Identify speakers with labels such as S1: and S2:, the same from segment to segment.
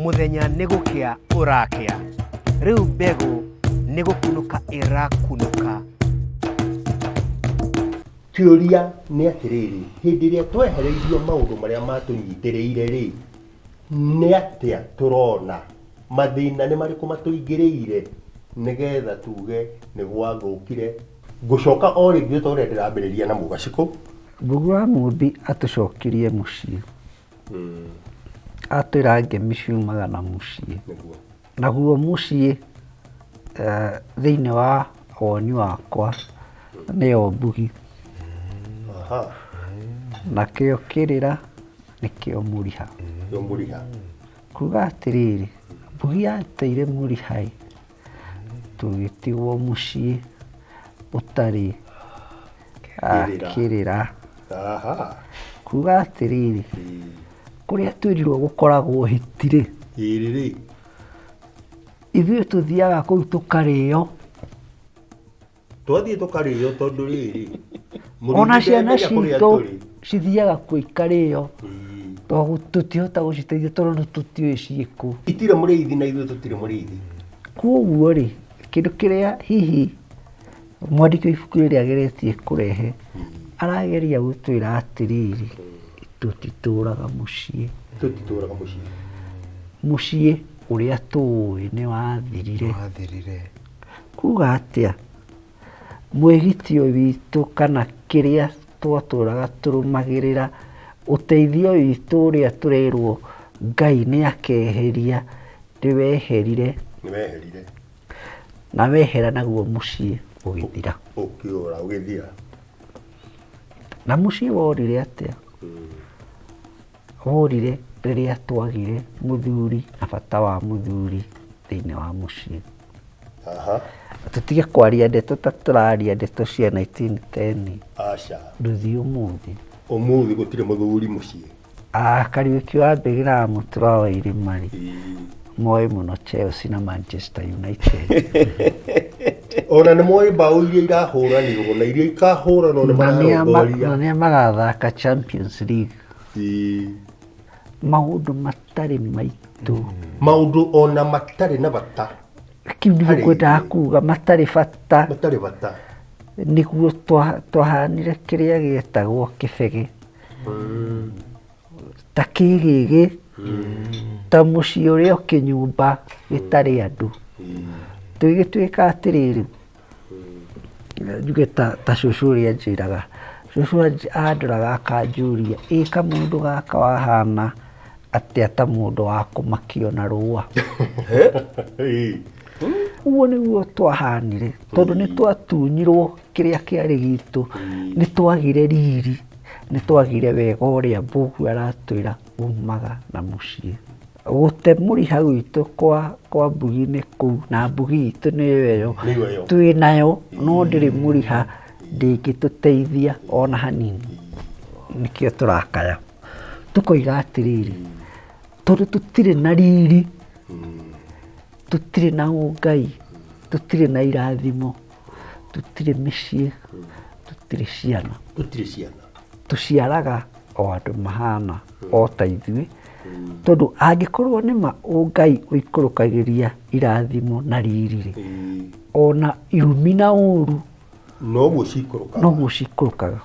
S1: Mũthenya nĩ gũkĩa ũrakĩa. Rĩu mbegũ nĩ gũkunũka ĩrakunũka.
S2: Kĩũria nĩ atĩrĩrĩ, hĩndĩ ĩrĩa twehereirio maũndũ marĩa matũnyitĩrĩire rĩ, nĩ atĩa tũrona? Mathĩna nĩ marĩkũ matũingĩrĩire nĩgetha tuge nĩ gwathũkire? Ngũcoka o rĩngĩ ta ũrĩa ndĩrambĩrĩria na Mũgacikũ.
S3: Mbũgũ wa Mũmbi atũcokirie mũciĩ. Atwĩra ngemi ciumaga na mũciĩ.
S2: Nĩguo.
S3: Naguo mũciĩ thĩinĩ wa woni wakwa nĩyo mbugi. Nakĩo kĩrĩra nĩkĩo mũriha.
S2: Nĩkĩo mũriha.
S3: Kuga atĩrĩrĩ, mbugi yateire mũriha ĩ, tũgĩtigwo mũciĩ ũtarĩ
S2: Kĩrĩra.
S3: Kĩrĩra. Kuga atĩrĩrĩ, kũrĩa twĩrirwo gũkoragwo hiti rĩ,
S2: Ĩrĩ rĩ.
S3: Ithuĩ tũthiaga kũu tũkarĩo.
S2: Twathiĩ tũkarĩo tondũ rĩrĩ,
S3: Ona
S2: mũrĩithi
S3: ciana
S2: ndemenya kũrĩa
S3: citũ
S2: tũrĩ.
S3: cithiaga kuo ikarĩo. Tondũ tũtihota gũciteithia tondũ tũtiũĩ ciĩkũ.
S2: Itirĩ mũrĩithi na ithuĩ tũtirĩ mũrĩithi.
S3: Koguo rĩ, kĩndũ kĩrĩa hihi mwandĩki wa ibuku rĩrĩ ageretie kũrehe, arageria gũtwĩra atĩrĩrĩ, tũtitũraga mũciĩ.
S2: Tũtitũraga mũciĩ.
S3: Mũciĩ ũrĩa tũĩ nĩ wathirire.
S4: Wathirire.
S3: Kuga atĩa? Mwĩgitio witũ kana kĩrĩa twatũraga tũrũmagĩrĩra, ũteithio witũ ũrĩa tũrerwo Ngai nĩ akeheria, nĩ weherire.
S2: Nĩ weherire.
S3: Na wehera naguo mũciĩ ũgĩthira.
S2: Ũkĩũra, ũgĩthira.
S3: Na mũciĩ worire atĩa? Worire rĩrĩa twagire mũthuri na bata wa mũthuri thĩinĩ wa mũciĩ. Tũtige kwaria ndeto ta tũraria ndeto cia 1910.
S2: Aca.
S3: Ndũthiĩ ũmũthĩ.
S2: Ũmũthĩ gũtirĩ mũthuri mũciĩ.
S3: Kariũki wa Mbĩgĩra Mũtura wa Irima rĩ, moĩ mũno Chelsea na Manchester United.
S2: Ona nĩ moĩ mbaũ iria irahũranirwo na iria ikahũranwo nĩ
S3: Na nĩa
S2: mararongoria.
S3: na nĩa magathaka Champions League. Maũndũ matarĩ maitũ.
S2: Maũndũ ona matarĩ na bata.
S3: Kĩu nĩguo
S2: Harĩ
S3: ngwendaga
S2: ithuĩ.
S3: kuga, matarĩ bata.
S2: Matarĩ bata.
S3: Nĩguo twahanire kĩrĩa gĩetagwo kĩbegĩ. Ta kĩgĩgĩ, ta mũciĩ ũrĩa ũkĩnyũmba gĩtarĩ andũ. Tũgĩtuĩka atĩrĩrĩ, njuge ta cũcũ ũrĩa anjĩraga, cũcũ andoraga akanjũria, ĩ kamũndũ gaka wahana atĩa ta mũndũ wa kũmakio na rũa. Ũguo nĩguo twahanire, tondũ nĩ twatunyirwo kĩrĩa kĩarĩ gitũ, nĩ twagire riri, nĩ twagire wega ũrĩa Mbũgua aratwĩra umaga na mũciĩ. Gũte mũriha gwitũ kwa mbugi nĩ kũu, na mbugi itũ nĩyo ĩyo.
S2: Nĩyo ĩyo.
S3: Twĩ nayo, no ndĩrĩ mũriha, ndĩngĩtũteithia ona hanini. Nĩkĩo tũrakaya. Tũkoiga atĩrĩrĩ, tondũ tũtirĩ na riri, tũtirĩ na ũngai, tũtirĩ na irathimo, tũtirĩ mĩciĩ, tũtirĩ ciana.
S2: Tũtirĩ ciana.
S3: Tũciaraga o andũ mahana o ta ithuĩ, tondũ angĩkorwo nĩ ma ũngai ũikũrũkagĩria irathimo na riri rĩ, ona irumi na ũru
S2: Noguo cikũrũkaga.
S3: Noguo cikũrũkaga.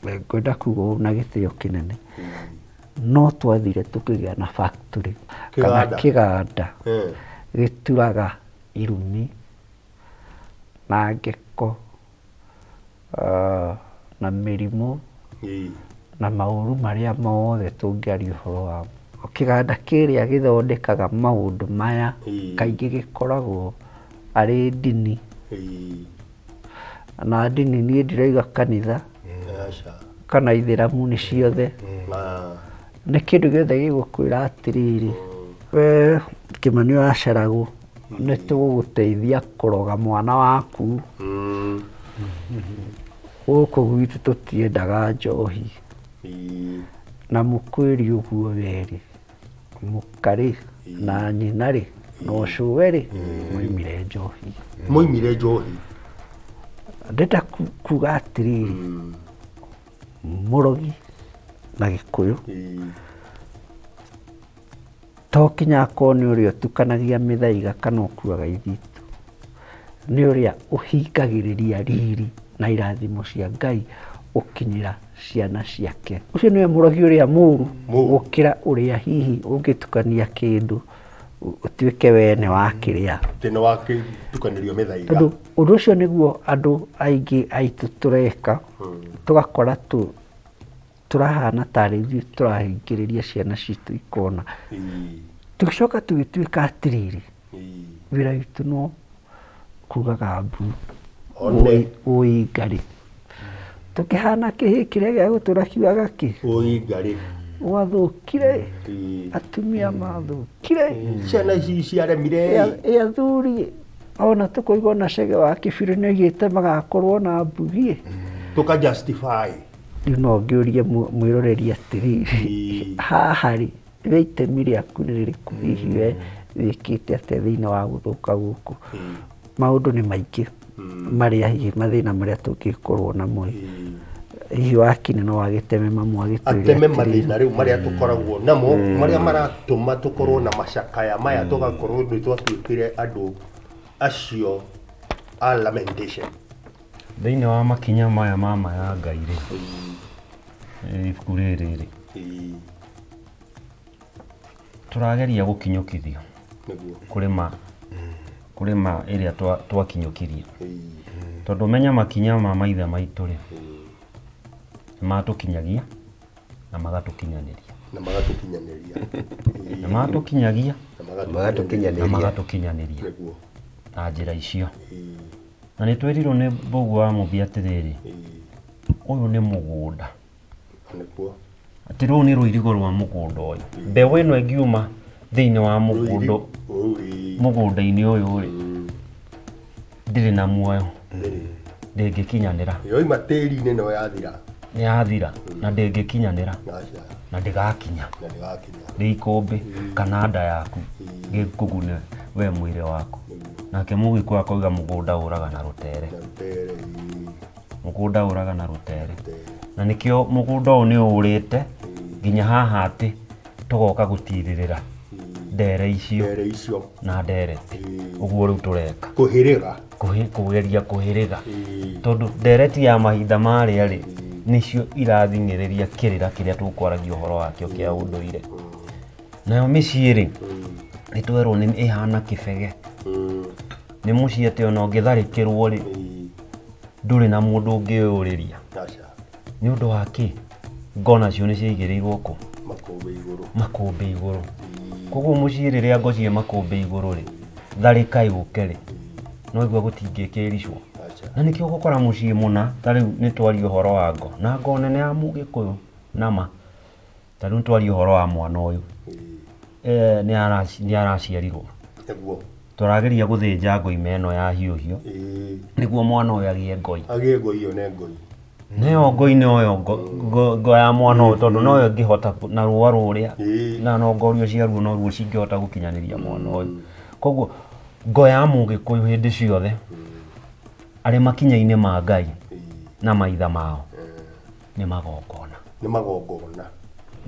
S3: Ngwenda kuga ũũ na gĩtĩo kĩnene, no twathire tũkĩgĩa na factory kana
S2: Kĩganda.
S3: kĩganda gĩturaga irumi na ngeko, na mĩrimũ na maũru marĩa mothe tũngĩaria ũhoro wamo. Kĩganda kĩrĩa gĩthondekaga maũndũ maya kaingĩ gĩkoragwo arĩ ndini. Na ndini niĩ ndirauga kanitha kana ithĩramu nĩ ciothe. Nĩ kĩndũ gĩothe gĩgũkwĩra atĩrĩrĩ, we Kĩmani waceragwo, nĩ tũgũgũteithia kũroga mwana waku. Gũkũ gwitũ tũtiendaga njohi. Na mũkwĩri ũguo werĩ, mũkarĩ na nyina rĩ, na ũcũwe rĩ, moimire njohi.
S2: Moimire njohi.
S3: Ndĩrenda kuga atĩrĩrĩ, mũrogi na Gĩkũyũ To kinya akorwo nĩ ũrĩa ũtukanagia mĩthaiga kana ũkuaga ithitũ, nĩ ũrĩa ũhingagĩrĩria riri na irathimo cia Ngai gũkinyĩra ciana ciake. Ũcio nĩwe mũrogi ũrĩa mũru
S2: Mũru.
S3: gũkĩra ũrĩa hihi ũngĩtukania kĩndũ ũtuĩke we nĩ wakĩrĩa.
S2: Atĩ nĩ wakĩtukanĩrio mĩthaiga.
S3: Tondũ ũndũ ũcio nĩguo andũ aingĩ aitũ tũreka, tũgakora tũrahana tarĩ ithuĩ tũrahingĩrĩria ciana citũ ikona. Tũgĩcoka tũgĩtuĩka atĩrĩrĩ, wĩra witũ no kugaga mbu,
S2: One.
S3: ũi ngarĩ. Tũkĩhana kĩhĩ kĩrĩa gĩa gũtũra kiugaga kĩ?
S2: Ũi ngarĩ.
S3: Gwathũkire, atumia mathũkire.
S2: Ciana ici ciaremire.
S3: Ĩ athuri ona tũkoiga ona Chege wa Kĩbirũ nĩoigĩte magakorwo na mbugi.
S2: Tũka justify.
S3: Rĩu no ngĩũrie mwĩroreri atĩrĩrĩ, haha rĩ, we itemi rĩaku nĩ rĩrĩkũ hihi we wĩkĩte atĩa thĩinĩ wa gũthũka gũkũ? Maũndũ nĩ maingĩ marĩa hihi mathĩna marĩa tũngĩkorwo namo. Hihi wakini no agĩteme mamwe agĩtwĩre
S2: Ateme
S3: atĩrĩrĩ.
S2: mathĩna rĩu marĩa tũkoragwo namo, marĩa maratũma tũkorwo na macakaya maya, tũgakorwo nĩ twatuĩkire andũ acio a lamentation.
S4: Thĩinĩ wa makinya maya ma ma ya Ngai rĩ, ibuku rĩrĩ rĩ, tũrageria gũkinyũkithio
S2: Nĩguo.
S4: Kũrĩ ma ĩrĩa twakinyũkirie. Tondũ menya makinya ma maithe maitũ rĩ, nĩ matũkinyagia na magatũkinyanĩria.
S2: Na magatũkinyanĩria.
S4: Nĩ matũkinyagia
S2: Na
S1: Magatũkinyanĩria.
S4: na magatũkinyanĩria.
S2: Nĩguo.
S4: Na njĩra icio. Na nĩ twerirwo nĩ Mbũgua wa Mũmbi atĩrĩrĩ, ũyũ nĩ mũgũnda.
S2: Nĩguo.
S4: Atĩ rũu nĩ rũirigo rwa mũgũnda ũyũ. Mbeũ ĩno ĩngiuma thĩinĩ wa mũgũnda, mũgũnda-inĩ ũyũ rĩ, ndĩrĩ na muoyo, ndĩngĩkinyanĩra.
S2: Yoima tĩri-inĩ no yathira.
S4: Nĩ yathira na ndĩngĩkinyanĩra.
S2: Aca.
S4: Na ndĩgakinya.
S2: Na ndĩgakinya.
S4: Rĩ ikũmbĩ kana nda yaku gĩkũgune we mwĩrĩ waku. Nake Mũgĩkũyũ akoiga mũgũnda ũraga na rũtere.
S2: Na rũtere,
S4: Mũgũnda ũraga na rũtere. Na nĩkĩo mũgũnda ũyũ nĩ ũrĩte nginya haha atĩ tũgoka gũtirĩrĩra ndere icio.
S2: Ndere icio.
S4: Na ndereti. Ũguo rĩu tũreka.
S2: Kũhĩrĩga.
S4: Kũgeria kũhĩrĩga. Tondũ ndereti ya mahinda marĩa rĩ, nĩcio irathing'ĩrĩria kĩrĩra kĩrĩa tũkwaragia ũhoro wakĩo kĩa ũndũire. Nayo mĩciĩ rĩ, nĩ twerwo nĩ ĩhana kĩbege. Nĩ mũciĩ atĩ ona ũngĩtharĩkĩrwo rĩ, ndũrĩ na mũndũ ũngĩũrĩria.
S2: Aca.
S4: Nĩ ũndũ wa kĩ? Ngo nacio nĩ ciaigĩrĩirwo kũ?
S2: Makũmbĩ igũrũ.
S4: Makũmbĩ igũrũ. Koguo mũciĩ rĩrĩa ngo ciĩ makũmbĩ igũrũ rĩ, tharĩka yũke rĩ, no igua gũtingĩkĩricwo.
S2: Aca.
S4: Na nĩkĩo ũgũkora mũciĩ mũna, ta rĩu nĩ twaria ũhoro wa ngo, na ngo nene ya Mũgĩkũyũ nama, ta rĩu nĩ twaria ũhoro wa mwana ũyũ. Nĩ araciarirwo.
S2: Nĩguo.
S4: Tũrageria gũthĩnja ngoima ĩno ya hiũhio. Nĩguo mwana ũyũ agĩe ngoi.
S2: Agĩe ngoi ĩyo nĩ ngoi.
S4: Nĩyo ngoi nĩyo ngo ya mwana ũyũ, tondũ noyo ĩngĩhota na rũa rũrĩa, na no ngorio ciaruo no ruo cingĩhota gũkinyanĩria mwana ũyũ. Koguo ngo ya Mũgĩkũyũ hĩndĩ ciothe arĩ makinya-inĩ ma Ngai na maitha mao nĩ magongona.
S2: Nĩ magongona.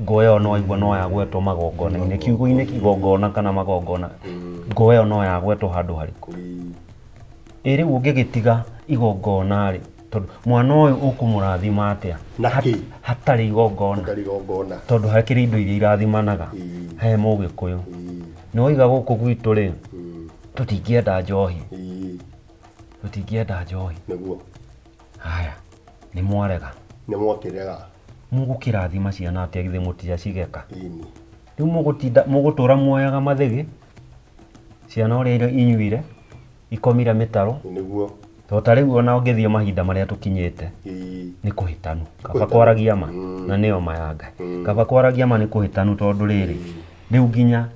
S4: Ngo ĩyo no igua no yagwetwo magongona-inĩ, kiugo-inĩ kigongona kana magongona, ngo ĩyo no yagwetwo handũ harĩkũ. Ĩ rĩu ũngĩgĩtiga igongona rĩ, tondũ mwana ũyũ ũkũmũrathima atĩa?
S2: Na kĩ?
S4: Hatarĩ igongona.
S2: Hatarĩ igongona.
S4: Tondũ hakĩrĩ indo iria irathimanaga he Mũgĩkũyũ. Nĩ waiga gũkũ gwitũ rĩ, tũtingĩenda njohi. Tũtingĩenda njohi.
S2: Nĩguo.
S4: Haya, nĩ mwarega.
S2: Nĩ mwakĩrega.
S4: Mũgũkĩrathima ciana atĩa githĩ mũtiracigeka? Rĩu mũgũtũra muoyaga mathĩgĩ, ciana ũrĩa inyuire, ikomire mĩtaro.
S2: Nĩguo.
S4: Tondũ ta rĩu ona ũngĩthiĩ mahinda marĩa tũkinyĩte, nĩ kũhĩtanu. Kaba kwaragia ma, na nĩyo ma ya Ngai. Kaba kwaragia ma nĩ kũhĩtanu tondũ rĩrĩ, rĩu nginya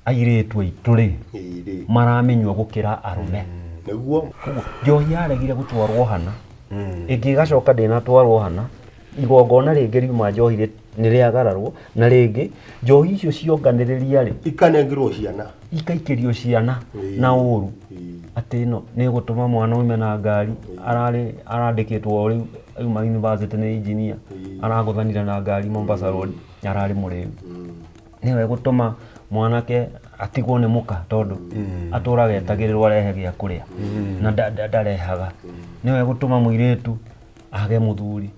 S4: airĩtu aitũ rĩ, maramĩnyua gũkĩra arũme.
S2: Nĩguo.
S4: Koguo njohi yaregire gũtwarwo hana, ĩngĩ ĩgacoka ndĩnatwarwo hana, igongona rĩngĩ riuma njohi nĩ rĩagararwo, na rĩngĩ njohi icio cionganĩrĩria rĩ,
S2: ikanengerwo ciana,
S4: ikaikĩrio ciana na ũru. Atĩ ĩno nĩ ĩgũtũma mwana aume na ngari, arandĩkĩtwo o rĩu auma university nĩ engineer, aragũthanire na ngari Mombasa Road, ararĩ mũrĩu. Nĩyo ĩgũtũma Mwanake atigwo nĩ mũka tondũ atũraga etagĩrĩrwo arehe gĩa kũrĩa na ndarehaga. Nĩwe gũtũma mũirĩtu age mũthuri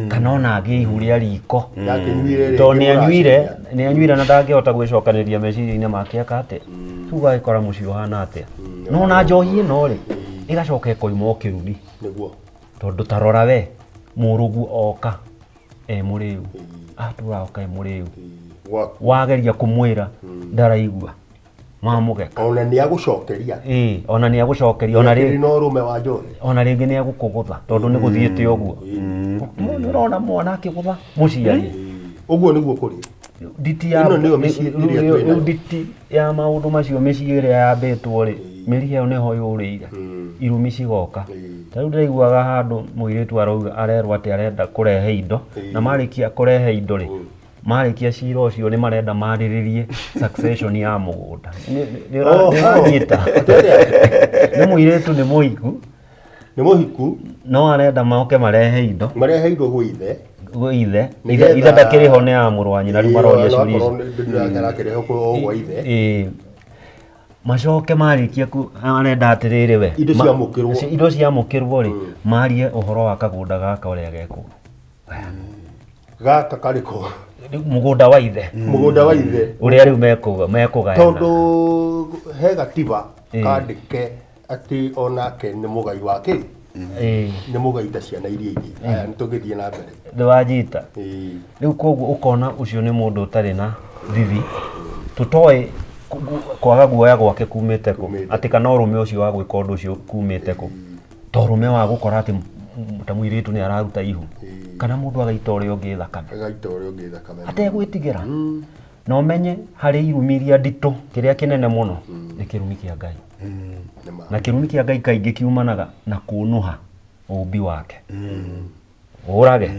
S4: kana ona agĩe ihu rĩa riko.
S2: Ndakĩnyuire
S4: Tondũ
S2: rĩngĩ.
S4: nĩ anyuire.
S2: Mũraciria.
S4: Nĩ anyuire na ndangĩhota gwĩcokanĩria meciria-inĩ make aka atĩa. Rĩu ũgagĩkora mũciĩ ũhana atĩa? No na njohi ĩno rĩ, ĩgacoka ĩkoima o kĩrumi.
S2: Nĩguo.
S4: Tondũ ta rora we, mũrũguo oka e mũrĩu, atũra oka e mũrĩu.
S2: Gwaku.
S4: Wageria kũmwĩra ndaraigua, mamũgeka.
S2: Ona nĩ agũcokeria.
S4: Ĩĩ, ona nĩ agũcokeria ona
S2: Rĩ
S4: rĩ
S2: no ũrũme wa njohi.
S4: Ona rĩngĩ nĩ egũkũgũtha tondũ nĩ gũthiĩte ũguo. Nĩ ũrona mwana akĩgũtha mũciari.
S2: Ũguo nĩguo kũrĩ.
S4: Nditi ya
S2: Ĩno nĩyo mĩciĩ ĩrĩa
S4: rĩu-
S2: twĩ nayo.
S4: rĩu nditi ya maũndũ macio, mĩciĩ ĩrĩa yambĩtwo rĩ, mĩri ĩyo nĩho yũrĩire, irumi cigoka. Ta rĩu ndĩraiguaga handũ mũirĩtu arauga, arerwo atĩ arenda kũrehe indo, na marĩkia kũrehe indo rĩ, marĩkia cira ũcio nĩ marenda marĩrĩrie succession ya mũgũnda.
S2: Oho.
S4: Nĩ ũranyita?
S2: Atĩrĩa.
S4: Nĩ mũirĩtu nĩ mũhiku.
S2: Nĩ mũhiku.
S4: No arenda moke marehe indo.
S2: Marehe indo gwĩ ithe.
S4: Gwĩ ithe.
S2: Nĩgetha-
S4: Ithe ndakĩrĩ ho, nĩ ya mũrũ wa nyina. Rĩu maroria ciũria ici.
S2: Arakĩrehe o gwa ithe.
S4: Ĩĩ. Macoke marĩkia ku arenda atĩrĩrĩ we
S2: Indo ciamũkĩrwo.
S4: Indo ciamũkĩrwo rĩ, marie ũhoro wa kagũnda gaka ũrĩa gekũ
S2: Gaka karĩkũ?
S4: Rĩu mũgũnda wa ithe.
S2: Mũgũnda wa ithe.
S4: Ũrĩa rĩu mekũgayana.
S2: Tondũ he gatiba kandĩke atĩ onake nĩ mũgai wa kĩ? Nĩ mũgai ta ciana iria ingĩ. Aya, nĩ tũgĩthiĩ na mbere.
S4: Nĩ wanjita?
S2: Ĩĩ.
S4: Rĩu koguo ũkona ũcio nĩ mũndũ ũtarĩ na thithi, tũtoĩ kwaga guoya gwake kumĩte kũ.
S2: Kumĩte.
S4: Atĩ kana ũrũme ũcio wa gwĩka ũndũ ũcio kumĩte kũ, to ũrũme wa gũkora atĩ ta mũirĩtu nĩ araruta ihu, kana mũndũ agaita ũrĩa ũngĩ thakame.
S2: Agaita ũrĩa ũngĩ thakame.
S4: Ategwĩtigĩra. Na ũmenye harĩ irumi iria nditũ, kĩrĩa kĩnene mũno nĩ kĩrumi kĩa Ngai.
S2: Nĩ ma.
S4: Na kĩrumi kĩa Ngai kaingĩ kiumanaga na kũnũha ũmbi wake, ũrage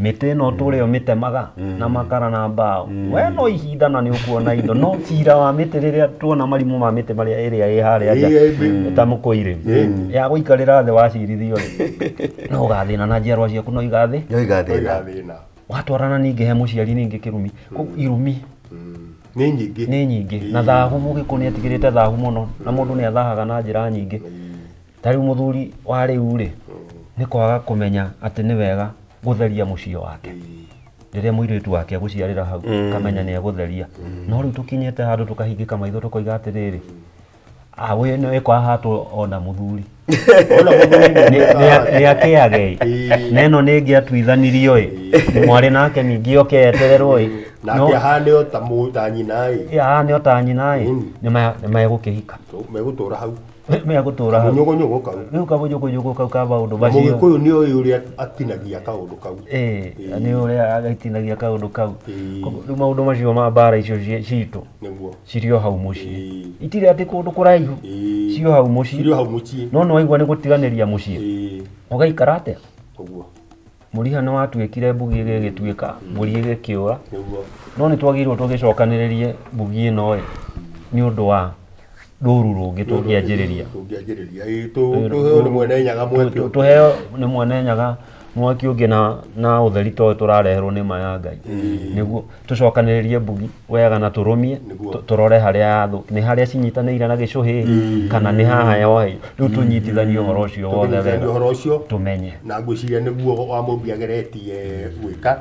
S4: mĩtĩ ĩno tũrĩ mĩtemaga na makara na mbaũ. We no ihinda na nĩ ũkuona indo, no cira wa mĩtĩ, rĩrĩa tuona marimũ ma mĩtĩ marĩa ĩrĩa ĩ harĩa nja ta mũkũirĩ ya gũikarĩra thĩ wacirithio rĩ, no ũgathĩna na njiarwa ciaku no igathĩ.
S1: No igathĩna.
S2: Igathĩna.
S4: Watwarana ningĩ he mũciari ningĩ kĩrumi. Koguo irumi
S2: Nĩ nyingĩ.
S4: Nĩ nyingĩ. Na thahu, mũgĩkũ nĩ etigĩrĩte thahu mũno, na mũndũ nĩ athahaga na njĩra nyingĩ. Ta rĩu mũthuri wa rĩu rĩ, nĩ kwaga kũmenya atĩ nĩ wega gũtheria mũciĩ wake rĩrĩa mũirĩtu wake agũciarĩra hau, kamenya nĩ egũtheria. No rĩu tũkinyĩte handũ tũkahingĩka maitho, tũkoiga atĩrĩrĩ, ah, we nĩ kwahatwo ona mũthuri.
S2: Ona mũthuri
S4: Nĩ akĩage. Na ĩno nĩ ĩngĩ atuithanirio ĩ, mwarĩ nake ningĩ oke etererwo ĩ.
S2: Nake ahane o ta ta nyina ĩ.
S4: Ahane o ta nyina ĩ, nĩ megũkĩhika.
S2: Megũtũra hau.
S4: Megũtũra hau.
S2: Mũnyũgũnyũgũ kau.
S4: Rĩu kamũnyũgũnyũgũ kau ka maũndũ macio.
S2: Mũgĩkũyũ nĩ oĩ ũrĩa atinagia kaũndũ kau.
S4: Ĩĩ, nĩ ũrĩa agĩtinagia kaũndũ kau. Koguo rĩu maũndũ macio ma mbara icio citũ
S2: Nĩguo.
S4: cirĩ o hau mũciĩ, itirĩ atĩ kũndũ kũraihu, ciĩ o hau mũciĩ.
S2: Cirĩ o hau mũciĩ.
S4: No nĩ waigua nĩ gũtiganĩria mũciĩ, ũgaikara atĩa?
S2: Ũguo.
S4: Mũriha nĩ watuĩkire mbugi ĩgĩgĩtuĩka mbũri ĩgĩkĩũra.
S2: Nĩguo.
S4: No nĩ twagĩrĩirwo tũgĩcokanĩrĩrie mbugi ĩno ĩ, nĩ ũndũ wa rũru rũngĩ tũngĩanjĩrĩria.
S2: Tũngĩanjĩrĩria. Ĩĩ, tũheo nĩ Mwene Nyaga mweke ũngĩ.
S4: Tũheo nĩ Mwene Nyaga mwaki ũngĩ na ũtheri to tũrareherwo nĩ ma ya Ngai, nĩguo tũcokanĩrĩrie mbugi wega na tũrũmie.
S2: Nĩguo.
S4: Tũrore harĩa yathũ nĩ harĩa cinyitanĩire na gĩcũhĩ kana nĩ haha yohe. Rĩu tũnyitithanie ũhoro ũcio wothe
S2: Tũkĩnyitithania
S4: wega.
S2: Ũhoro ũcio.
S4: Tũmenye.
S2: Na ngwĩciria nĩguo wa Mũmbi ageretie gwĩka,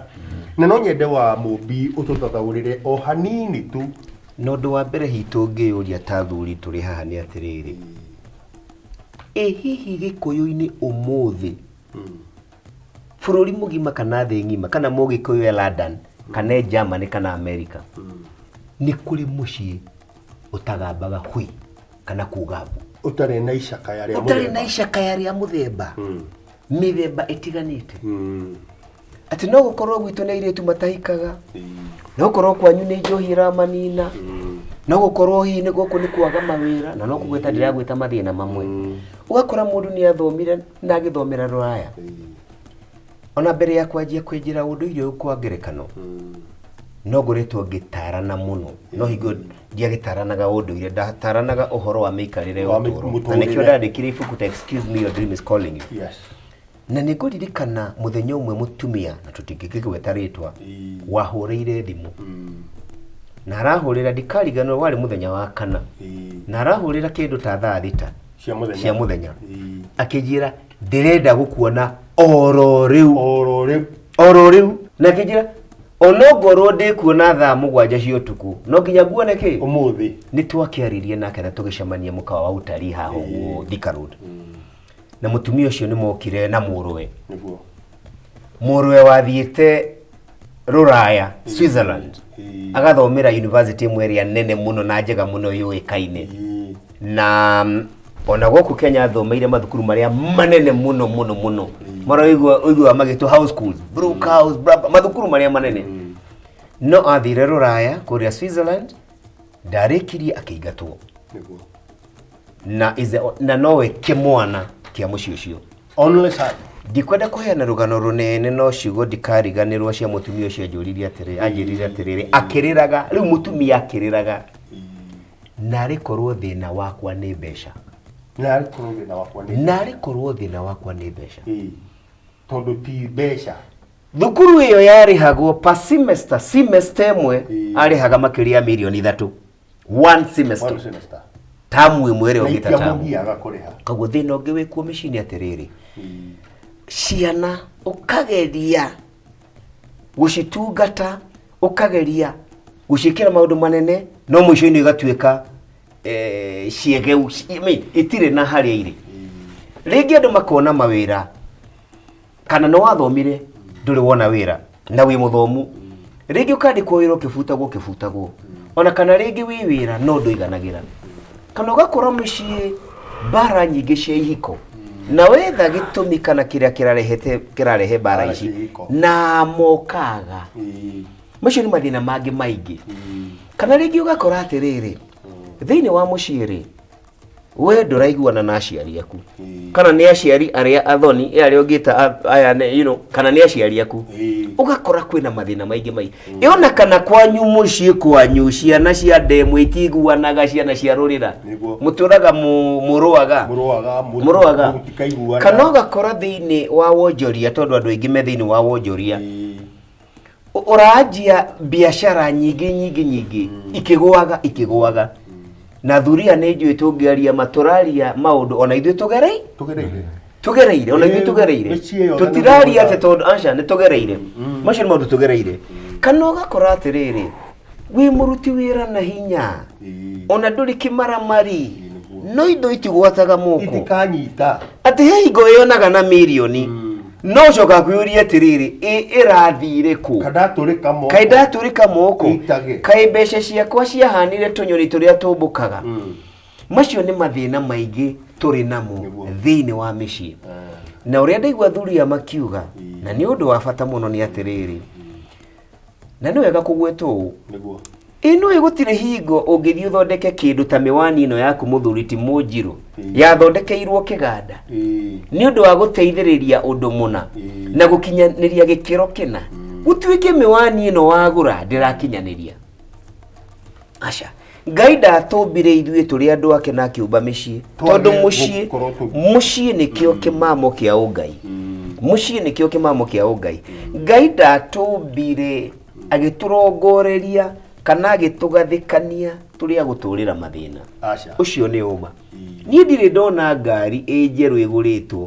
S2: na no nyende wa Mũmbi ũtũthathaũrĩre o hanini tu.
S1: Na ũndũ wa mbere hihi tũngĩyũria ta athuri tũrĩ haha nĩ atĩrĩrĩ, ĩ hihi gĩkũyũ-inĩ ũmũthĩ, bũrũri mũgima kana thĩ ng'ima, kana mũgĩkũyũ e London kana e Germany kana America, nĩ kũrĩ mũciĩ ũtagambaga hui kana kuga mbu?
S2: Ũtarĩ na icakaya rĩa
S1: Ũtarĩ na
S2: mũthemba.
S1: icakaya rĩa mũthemba, mĩthemba ĩtiganĩte, atĩ no gũkorwo gwitũ nĩ airĩtu matahikaga, no gũkorwo kwanyu nĩ njohi ĩramanina, no gũkorwo hihi nĩ gũkũ nĩ kwaga mawĩra, na no kũgweta ndĩragwĩta mathĩna mamwe. Ũgakora mũndũ nĩ athomire na agĩthomera rũraya. Ona mbere ya kwanjia kwenjera ũndũire ũyũ, kwa ngerekano, no ngoretwo ngĩtarana mũno, no hingo ndiagĩtaranaga ũndũire, ndataranaga ũhoro wa mĩikarĩre ya
S2: Wa
S1: ũtũũro, na
S2: mũtũrĩre.
S1: nĩkĩo ndandĩkire ibuku ta "Excuse Me, Your Dream Is Calling You". Na nĩ ngũririkana mũthenya ũmwe mũtumia, na tũtingĩkĩgweta rĩtwa, wahũrĩire thimũ. Na arahũrĩra, ndikariganĩrwo, warĩ mũthenya wa kana, na arahũrĩra kĩndũ ta thaa 6
S2: cia mũthenya.
S1: Cia mũthenya. Akĩnjĩra, "Ndĩrenda gũkuona oro rĩu."
S2: Oro rĩu.
S1: Oro rĩu. Na akĩnjĩra onongorwo ndĩkuona thaa 7 cia ũtukũ, no nginya nguone kĩ
S2: ũmũthĩ.
S1: Nĩ twakĩaririe nake na tũgĩcemania mũkawa wa utalii haha ũguo Thika Road, na mũtumia ũcio nĩ mokire na mũrũwe. Mũrũwe wathiĩte rũraya, Switzerland, agathomera university ĩmwe ĩrĩa nene mũno na njega mũno yũĩkaine, na ona gũkũ Kenya athomeire mathukuru marĩa manene mũno mũno mũno, marĩa ũiguaga magĩtwo house schools, Brook House, blah, blah, mathukuru marĩa manene. No athire rũraya kũrĩa Switzerland, ndarĩkirie, akĩingatwo. Na nowe kĩmwana kĩa mũciĩ ũcio.
S2: Only son.
S1: Ndikwenda kũheana rũgano rũnene, no ciugo ndikariganĩrwo cia mũtumia ũcio anjũririe atĩrĩ, anjĩrire atĩrĩrĩ akĩrĩraga, rĩu mũtumia akĩrĩraga, "Narĩ korwo thĩna wakwa nĩ mbeca."
S2: Narĩ korwo thĩna wakwa nĩ
S1: Narĩ korwo thĩna wakwa nĩ mbeca.
S2: Tondũ ti mbeca.
S1: Thukuru ĩyo yarĩhagwo per semester, semester ĩmwe arĩhaga makĩria ya mirioni 3, one semester.
S2: One semester.
S1: Tamu ĩmwe ĩrĩa
S2: Na
S1: ũngĩta tamu.
S2: itiamũgiaga kũrĩha.
S1: Koguo thĩna ũngĩ wĩkuo mĩciĩ-inĩ atĩrĩrĩ, ciana ũkageria gũcitungata, ũkageria gũciĩkĩra maũndũ manene, no mũico-inĩ igatuĩka ciegeu, I mean, itirĩ na harĩa irĩ. Rĩngĩ andũ makona mawĩra, kana nĩ wathomire ndũrĩ wona wĩra na wĩ mũthomu, rĩngĩ ũkandĩkwo wĩra ũkĩbutagwo ũkĩbutagwo, ona kana rĩngĩ wĩ wĩra no ndũiganagĩra, kana ũgakora mũciĩ mbara nyingĩ cia ihiko, na wetha gĩtũmi kana kĩrĩa kĩrarehete kĩrarehe mbara
S2: Mbara
S1: ici
S2: cia ihiko.
S1: na mokaga. Macio nĩ mathĩna mangĩ maingĩ. Kana rĩngĩ ũgakora atĩrĩrĩ, thĩinĩ wa mũciĩ rĩ, we ndũraiguana na aciari aku, kana nĩ aciari arĩa athoni, ĩ arĩa ũngĩta aya kana nĩ aciari aku, ũgakora kwĩna mathĩna maingĩ maingĩ. Ĩ ona kana kwanyu mũciĩ, kwanyu ciana cia ndemwe itiguanaga, ciana cia rũrĩra, mũtũraga mũrũaga.
S2: Mũrũaga.
S1: Mũrũaga.
S2: Mũtikaiguana.
S1: Kana ũgakora thĩinĩ wa wonjoria, tondũ andũ aingĩ me thĩinĩ wa wonjoria, ũranjia biacara nyingĩ nyingĩ nyingĩ, ikĩgũaga ikĩgũaga. Na thuria nĩ njũĩ tũngĩaria matũraria maũndũ ona ithuĩ tũgerei
S2: tũgereire.
S1: Tũgereire, ona ithuĩ tũgereire.
S2: Mĩciĩ yothe.
S1: Tũtiraria atĩ tondũ aca nĩ tũgereire macio nĩ maũndũ tũgereire. Kana ũgakora atĩrĩrĩ, wĩ mũruti wĩra na hinya, ona ndũrĩ kĩmaramari, no indo itigwataga moko.
S2: Itikanyita.
S1: Atĩ he hingo ĩyonaga na mirioni, no ũcoka kwĩyũria atĩrĩrĩ, ĩ ĩrathire kũ?
S2: Kandatũrĩka moko.
S1: Kaĩ ndatũrĩka moko?
S2: Ĩitage.
S1: Kaĩ mbeca ciakwa ciahanire tũnyoni tũrĩa tũmbũkaga? Macio nĩ mathĩna maingĩ tũrĩ namo thĩinĩ wa mĩciĩ. Na ũrĩa ndaigua athuri aya makiuga, na nĩ ũndũ wa bata mũno, nĩ atĩrĩrĩ, na nĩ wega kũgweta ũũ, ĩno ĩ gũtirĩ hingo ũngĩthiĩ ũthondeke kĩndũ ta mĩwani ĩno yaku, mũthuri ti mũnjirũ, yathondekeirwo kĩganda nĩ ũndũ wa gũteithĩrĩria ũndũ mũna na gũkinyanĩria gĩkĩro kĩna, gũtuĩke mĩwani ĩno wagũra ndĩrakinyanĩria. Aca, Ngai ndatũmbire ithuĩ tũrĩ andũ ake na akĩũmba mĩciĩ tondũ
S2: Twage
S1: mũciĩ
S2: gũkorwo tũ-
S1: mũciĩ nĩkĩo kĩmamo kĩa ũngai, mũciĩ nĩkĩo kĩmamo kĩa ũngai. Ngai ndatũmbire agĩtũrongoreria kana agĩtũgathĩkania tũrĩ a gũtũrĩra mathĩna.
S2: Aca.
S1: Ũcio nĩ ũma. Niĩ ndirĩ ndona ngari ĩ njerũ ĩgũrĩtwo,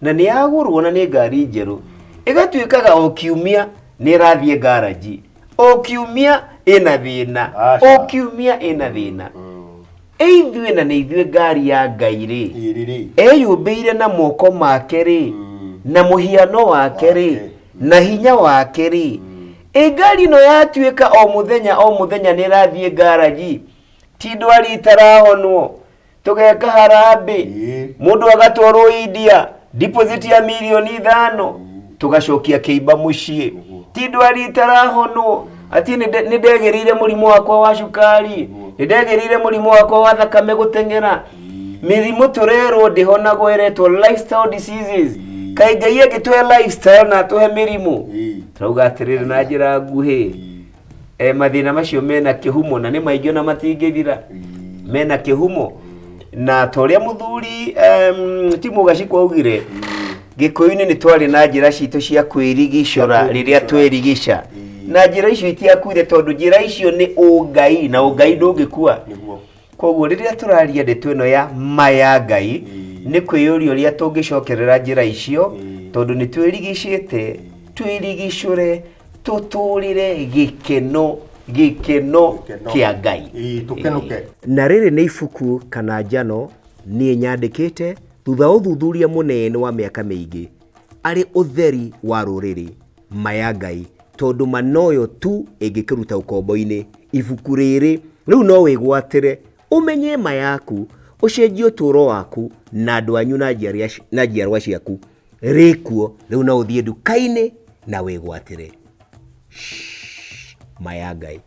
S1: na nĩ yagũrwo na nĩ ngari njerũ, ĩgatuĩkaga o kiumia nĩ ĩrathiĩ ngaranji, o kiumia ĩna thĩna,
S2: Aca.
S1: o kiumia ĩna thĩna. Ĩ ithuĩ na nĩ ithuĩ ngari ya Ngai rĩ,
S2: Ĩrĩ rĩ.
S1: Eyũmbĩire na moko make rĩ, na mũhiano wake rĩ,
S2: Wake.
S1: na hinya wake rĩ, ĩ ngari ĩno yatuĩka o mũthenya o mũthenya nĩ ĩrathiĩ ngaranji, ti ndwari itarahonwo, tũgeka harambĩ, mũndũ agatwarwo India, deposit ya mirioni 5, tũgacokia kĩimba mũciĩ, ti ndwari itarahonwo, ati nĩ ndegĩrĩire mũrimũ wakwa wa cukari, nĩ ndegĩrĩire mũrimũ wakwa wa thakame gũteng'era, mĩrimũ tũrerwo ndĩhonagwo, ĩretwo lifestyle diseases. Kaĩ Ngai angĩtũhe lifestyle na atũhe mĩrimũ? Tũrauga atĩrĩrĩ, na njĩra nguhĩ, mathĩna macio mena kĩhumo na nĩ maingĩ ona matingĩthira, mena kĩhumo. Na ta ũrĩa mũthuri ti Mũgacikũ augire, Gĩkũyũ-inĩ nĩ twarĩ na njĩra citũ cia kwĩrigicũra rĩrĩa twerigica. Na njĩra icio itiakuire tondũ njĩra icio nĩ ũngai na ũngai ndũngĩkua.
S2: Nĩguo.
S1: Koguo rĩrĩa tũraria ndeto ĩno ya ma ya Ngai, nĩ kwĩyũria ũrĩa tũngĩcokerera njĩra icio, tondũ nĩ twĩrigicĩte, twĩrigicũre, tũtũrĩre gĩkeno, gĩkeno
S2: Gĩkeno.
S1: kĩa Ngai.
S2: Ĩĩ, tũkenũke.
S1: Na rĩrĩ nĩ ibuku kana njano niĩ nyandĩkĩte thutha wa ũthuthuria mũnene wa mĩaka mĩingĩ arĩ ũtheri wa rũrĩrĩ, ma ya Ngai, tondũ ma noyo tu ĩngĩkĩruta ũkombo-inĩ. Ibuku rĩrĩ rĩu no wĩgwatĩre, ũmenye ma yaku, ũcenjie ũtũũro waku na andũ anyu na njiarwa ciaku. Rĩkuo rĩu no ũthiĩ nduka-inĩ na wĩgwatĩre. Ma ya Ngai.